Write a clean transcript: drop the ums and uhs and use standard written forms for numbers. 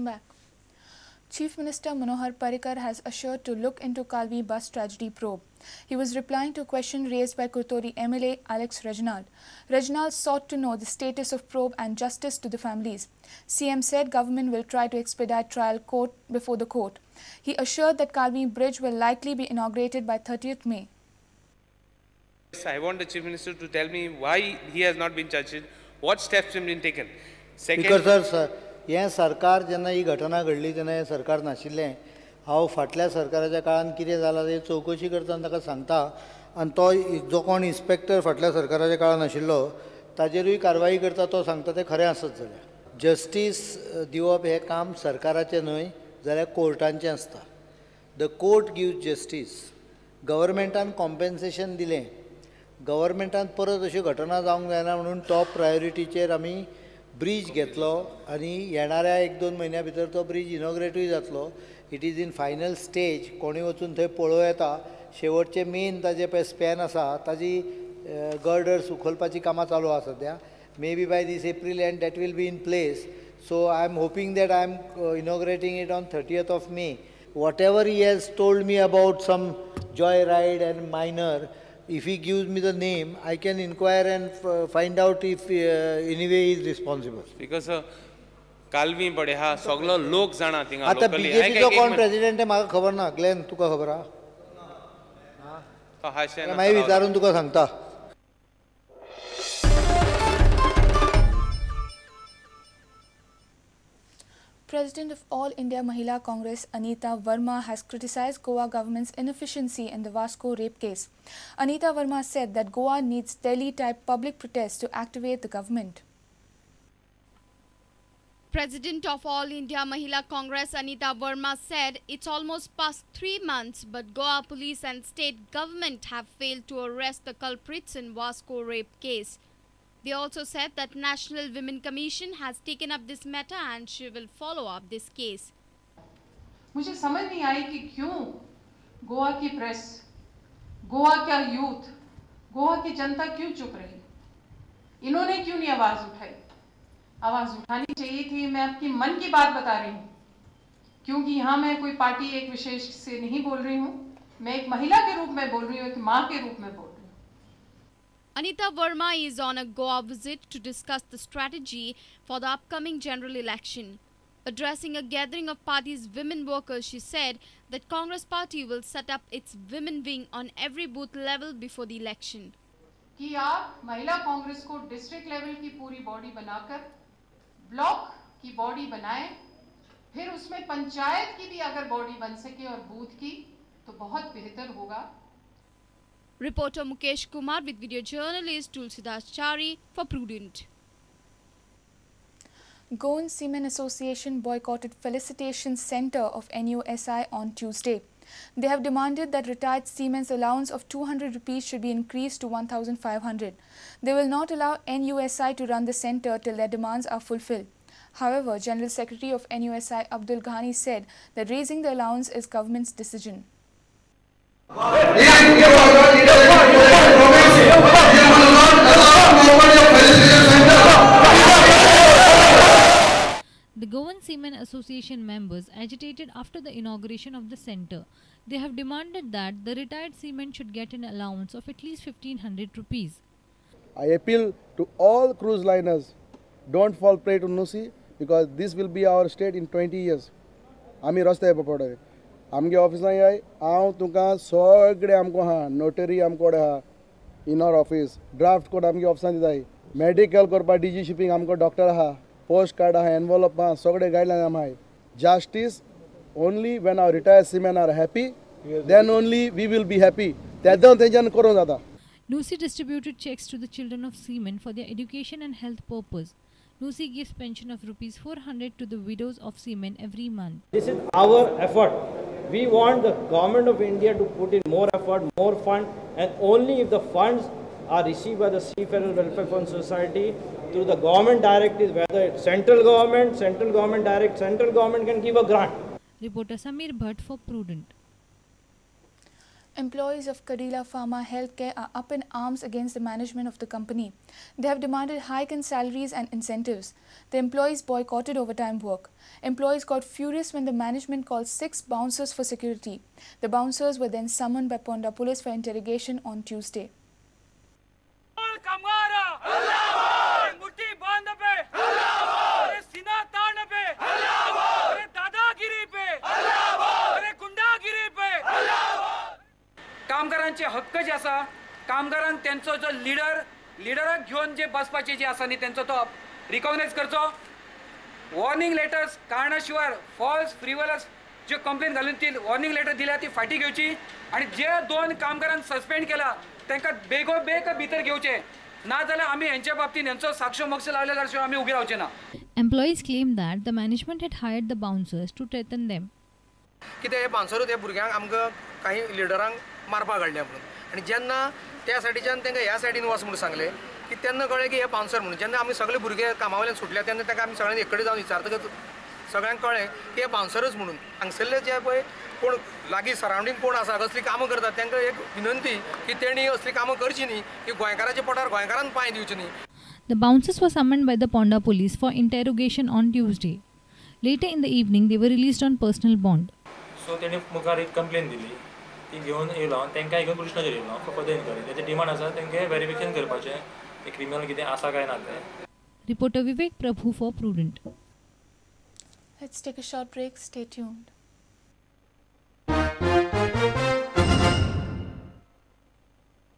Welcome back. Chief Minister Manohar Parrikar has assured to look into Calvi bus tragedy probe. He was replying to a question raised by Curtorim MLA Alex Reginald. Reginald sought to know the status of probe and justice to the families. CM said government will try to expedite trial court before the court. He assured that Calvi Bridge will likely be inaugurated by 30th May. I want the Chief Minister to tell me why he has not been charged, what steps have been taken. Second, because sir, हें सरकार जेन्ना ही घटना घडली तेन्ना हें सरकार नाशिल्लें. हांव फाटल्या सरकाराच्या काळान कितें जालां तें चवकशी करता आनी ताका सांगता आनी तो जो कोण इन्स्पेक्टर फाटल्या सरकाराच्या काळान आशिल्लो ताजेरूय कारवाई करता. तो सांगता तें खरें आसत जाल्यार जस्टीस दिवप हें काम सरकाराचें न्हय जाल्यार कोर्टांचें आसता. The court gives justice. गव्हर्मेंटान कॉम्पेन्सेशन दिलें, गव्हर्मेंटान परत अश्यो घटना जावंक जायना म्हणून टॉप प्रायोरिटीचेर आमी ब्रीज घेतलो आनी येणाऱ्या 1-2 म्हयन्या भितर तो ब्रीज इनॉग्रेटूय जातलो. It is in final stage. कोणूय वचून थंय पळोवं येता. शेवटचे मेन ताजे पळय स्पॅन आसा ताजी गर्डर्स उखलपाची कामां चालू आसा सद्या. Maybe by this April and that will be in place. So I am hoping that I am inaugurating it on 30th of May. Whatever he has told me about some joy ride and minor, if he gives me the name, I can inquire and find out if anyway he is responsible. Because Calvi पडे हा सगळो लोक जाणा थिंगा आतां बीजेपीचो कोण president आहे म्हाका खबर ना. ग्लेन तुका खबर आहा? मागीर विचारून तुका सांगता. President of All India Mahila Congress Anita Verma has criticized Goa government's inefficiency in the Vasco rape case. Anita Verma said that Goa needs Delhi-type public protests to activate the government. President of All India Mahila Congress Anita Verma said it's almost past 3 months but Goa police and state government have failed to arrest the culprits in Vasco rape case. They also said that National Women Commission has taken up this matter and she will follow up this case. मुझे समझ नहीं आई कि क्यों गोवा की press, Goa का youth, Goa की जनता क्यों चुप रही? इन्होंने क्यों नहीं आवाज़ उठाई? आवाज़ उठानी चाहिए थी. मैं आपकी मन की बात बता रही हूँ क्योंकि यहाँ मैं कोई पार्टी एक विशेष से नहीं बोल रही हूँ. मैं एक महिला के रूप में बोल रही हूँ, एक माँ के रूप में बोल रही हूँ. Anita Verma is on a Goa visit to discuss the strategy for the upcoming general election. Addressing a gathering of party's women workers, she said that Congress party will set up its women wing on every booth level before the election. कि आप महिला कांग्रेस को district level की पूरी body बनाकर block की body बनाएं, फिर उसमें पंचायत की भी अगर बॉडी बन सके और बूथ की तो बहुत बेहतर होगा. Reporter Mukesh Kumar with video journalist Tulsidas Chari for Prudent. Goan Seamen Association boycotted Felicitation Center of NUSI on Tuesday. They have demanded that retired seamen's allowance of 200 rupees should be increased to 1,500. They will not allow NUSI to run the center till their demands are fulfilled. However, General Secretary of NUSI Abdul Ghani said that raising the allowance is government's decision. The Goan Seamen Association members agitated after the inauguration of the center. They have demanded that the retired seamen should get an allowance of at least 1,500 rupees. I appeal to all cruise liners, don't fall prey to NUSI because this will be our state in 20 years. आमी रस्ते पडले आमगे ऑफिसां याय हांव तुका सगळे आमकां आहा नोटरी आमकोडे आहा in our office draft code आमगे ऑफिसान दिताय मेडिकल करपाक डीजी शिपींग आमकां डॉक्टर आहा पोस्ट कार्ड आहा एनवलप आहा सगळे गायडलायन आम आहाय. Justice only when our retired seamen are happy then only we will be happy. तेन्ना तेंच्यान करूंक जाता. NUSI distributed cheques to the children of seamen for their education and health purpose. NUSI gives pension of rupees 400 to the widows of seamen every month. This is our effort. We want the government of India to put in more effort, more fund, and only if the funds are received by the Seafarers Welfare Fund Society through the government directives, whether it's central government direct, central government can give a grant. Reporter Samir Bhatt for Prudent. Employees of Cadila Pharma Healthcare are up in arms against the management of the company. They have demanded hike in salaries and incentives. The employees boycotted overtime work. Employees got furious when the management called 6 bouncers for security. The bouncers were then summoned by Ponda police for interrogation on Tuesday. कामगारांचे हक्क जे आसा, कामगारांक तेंचो जो leader लिडराक घेवन जे बसपाचे जे आसा न्ही तेंचो तो रिकॉग्नायज करचो. वॉर्निंग लेटर्स कारणा शिवाय फॉल्स फ्रिवलस ज्यो कंप्लेन घालून ती वॉर्निंग लेटर दिल्या ती फाटी घेवची आनी जे 2 कामगारांक सस्पेंड केला तांकां बेगोबेग भितर घेवचे, ना जाल्यार आमी हेंच्या बाबतीन हेंचो साक्ष मोक्ष लावले जाल्यार शिवाय आमी उबी रावचे ना. Employees claim that the management had hired the bouncers to threaten them. कितें हे बाउन्सरूच हे भुरग्यांक आमकां काही लिडरांक मारपाक हाडल्या म्हणून, आनी जेन्ना त्या सायडीच्यान तांकां ह्या सायडीन वच म्हणून सांगलें की तेन्ना कळ्ळें की हे बाउन्सर म्हणून. जेन्ना आमी सगळे भुरगे कामा वयल्यान सुटल्या तेन्ना तांकां आमी सगळ्यांनी एक कडेन जावन विचारतकच सगळ्यांक कळ्ळें की हे बाउन्सरूच म्हणून. हांगसरले जे पळय कोण लागीं सरावंडींग कोण आसा कसलीं कामां करतात तांकां एक विनंती की तेणी असलीं कामां करचीं न्ही, की गोंयकाराच्या पोटार गोंयकारान पांय दिवचे न्ही. The bouncers were summoned by the Ponda police for interrogation on Tuesday. Later in the evening, they were released on personal bond. So तेणी मुखार एक कंप्लेन दिली, ती घेवन येयलो हांव तांकां घेवन पुलीस स्टेशनाचेर येयलो फॉर फर्दर इन्क्वायरी. तेंचे डिमांड आसा तांकां वेरिफिकेशन करपाचें ते क्रिमिनल कितें आसा काय ना तें. Reporter Vivek Prabhu for Prudent. Let's take a short break. Stay tuned.